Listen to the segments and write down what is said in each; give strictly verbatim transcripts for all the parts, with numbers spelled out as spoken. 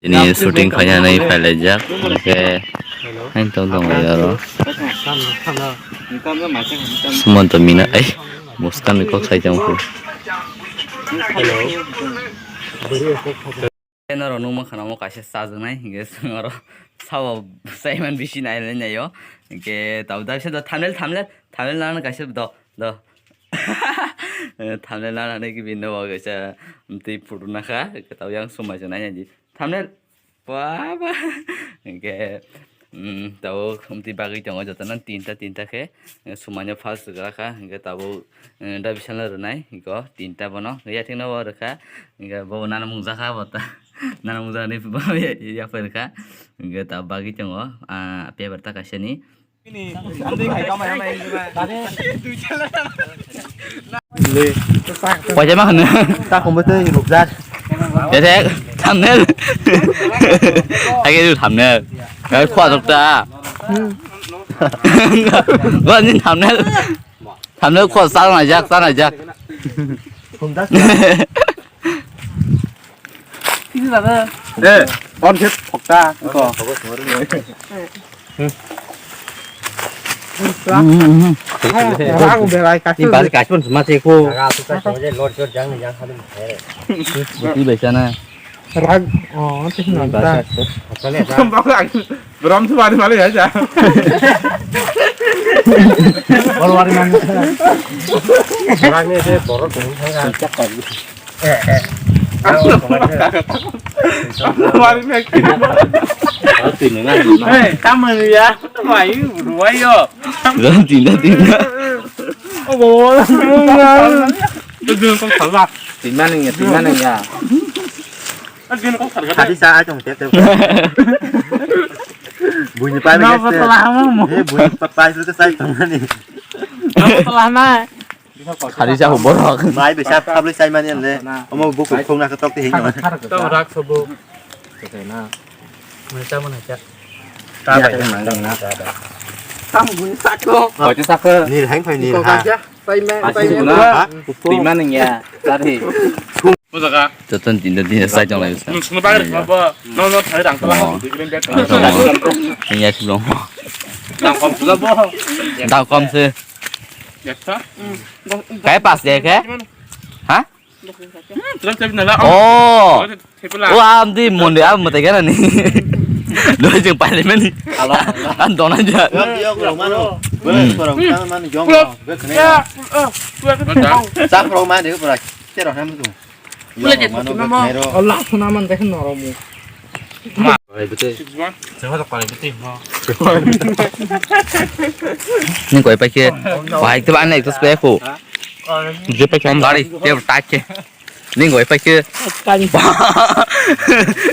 Ini shooting khaina nai phailaijak, hingke hain tong tong lai aro. Sumonto mina, ai, muskan ni kok sai tong kho. Norok nukma khana omo kaisa chajaknai, hingke chwng oro sabo saiman bisi nai nai o, hingke tabuk dai se do thumbnail, thumbnail, thumbnail nana kaisa do, do. Thumbnail nana nai kibin no bo kaisa twi photo nakha, tabuk yang somai se nai nai di. Thumbnail. Ba, ba. Hingke, mm, tabuk umtwi bagwi tongo jotono tinta, tinta khe, eh, sumaino first rwgra kha, hingke tabuk, eh, da bisalo rwnai, hingke tinta bono, yathikno bo rwkha, hingke bo nana mungjakha bo ta, nana mungjakni bo yaphai rwkha, hingke tabuk bagwi tongo, ah, paper ta kaisani. Waisa ma hwnwi. Ta khumui twi rukjak. Ede thumbnail. Age du thumbnail. Ai khwa dokta. Gua ni thumbnail. Thumbnail khwa sal na jak, sal na jak. Khumjak. Eh, on set phokta ko. Ang belai kasu. Ni bari kasu pun semua sih ko. Bukti baca na. Rag, oh, terus nonton. Brom tu bari bari aja. Baru hari mana? Rag ni dia borok dulu sana. Hei, tamu ya, mai ruwai yo. Jangan tindak, tindak. Oh, bawa. Itu dulu kau salah. Tindak nih ya, tindak nih ya. Hati sa aja mesti. Bunyi paling. Kenapa telah mau? Eh, bunyi papai itu saya teman nih. Kenapa telah naik? Hari sa borok. Mai be sap public sai mani le. Omo buku khong na tok te hino. Tamo rak sobo. Mana tamo na cha. Ka bai. Tam bun sako. Bai te sako. Ni hang phai ni ha. Sai ma sai ma. Twi ma ning ya. Tari. Mo jaga. Joton tinta tinta sai jong lai sa. Nung sunu bagre khabo. No no thai rang tala. Ni ya silo. Rang kom sula bo. Dao kom se. Yaksa? Kai pas de ke? Ha? Terus tapi nala. Oh. Tapi lah. Oh, am di monde am mate kana ni. Doi jeng pai le mani. Alo. An dona ja. Yo, yo, mano. Boleh orang kan mano jong. Ya. Sa pro mano pura. Kero ham tu. Boleh je mano. Allah sunaman dekh noromu. Ni koi paikhe. Wahai tu aneh tu sepeko. Je paikhe am gari dia takke. Ni koi paikhe. Kani.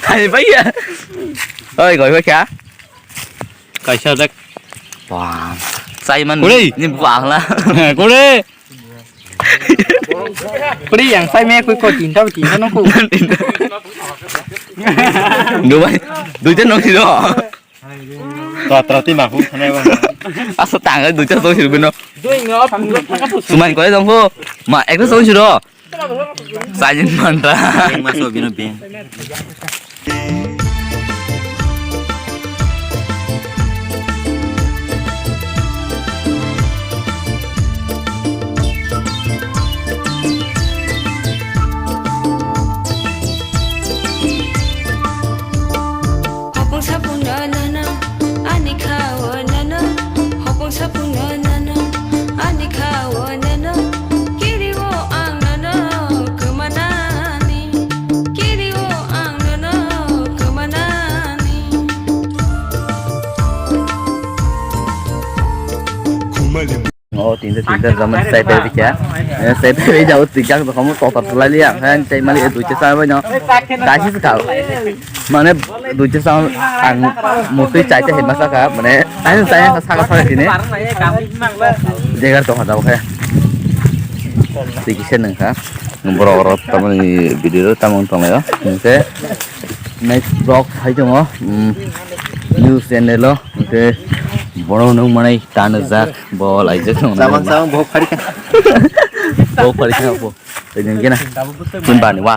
Kani paikhe. Oi koi paikhe. Kaisa dek. Wah. Sai man. Kuri. Ni buku ahla. Kuri. Kuri yang sai me kui ko tinta tinta no ko. Dubai, duita nong siro. Tua tua ti ma hu thane ba. Asa tang duita nong siro bino. Suman koi dong ko. Ma ekta nong siro. Sajin mantra. Yang masuk bino bing. Hopong sapungno nono, ani khao nono. Hopong sapungno nono, ani khao nono. Kiri o ang nono, kumanani. Kiri o ang nono, kumanani. O tinta tinta zaman sai pai bikya. Eh, sai pai bikya o tinta ko kamu totar tulai liya. Kan sai mali itu cesa apa nyo? Kasih sekal. Mana ducha sa ang mutui chai chai hima saka, mana tanya tanya saka saka sini. Jegar to hada khe. Tiki se nang kha. Borok rok tamani video tamang tong layo. Nse next vlog hai tongo. News channel o. Nse borok nung manai tana jak bo lai jak nung. Samang samang bo phari kha. Bo phari kha bo. Tengena. Pun bani wa.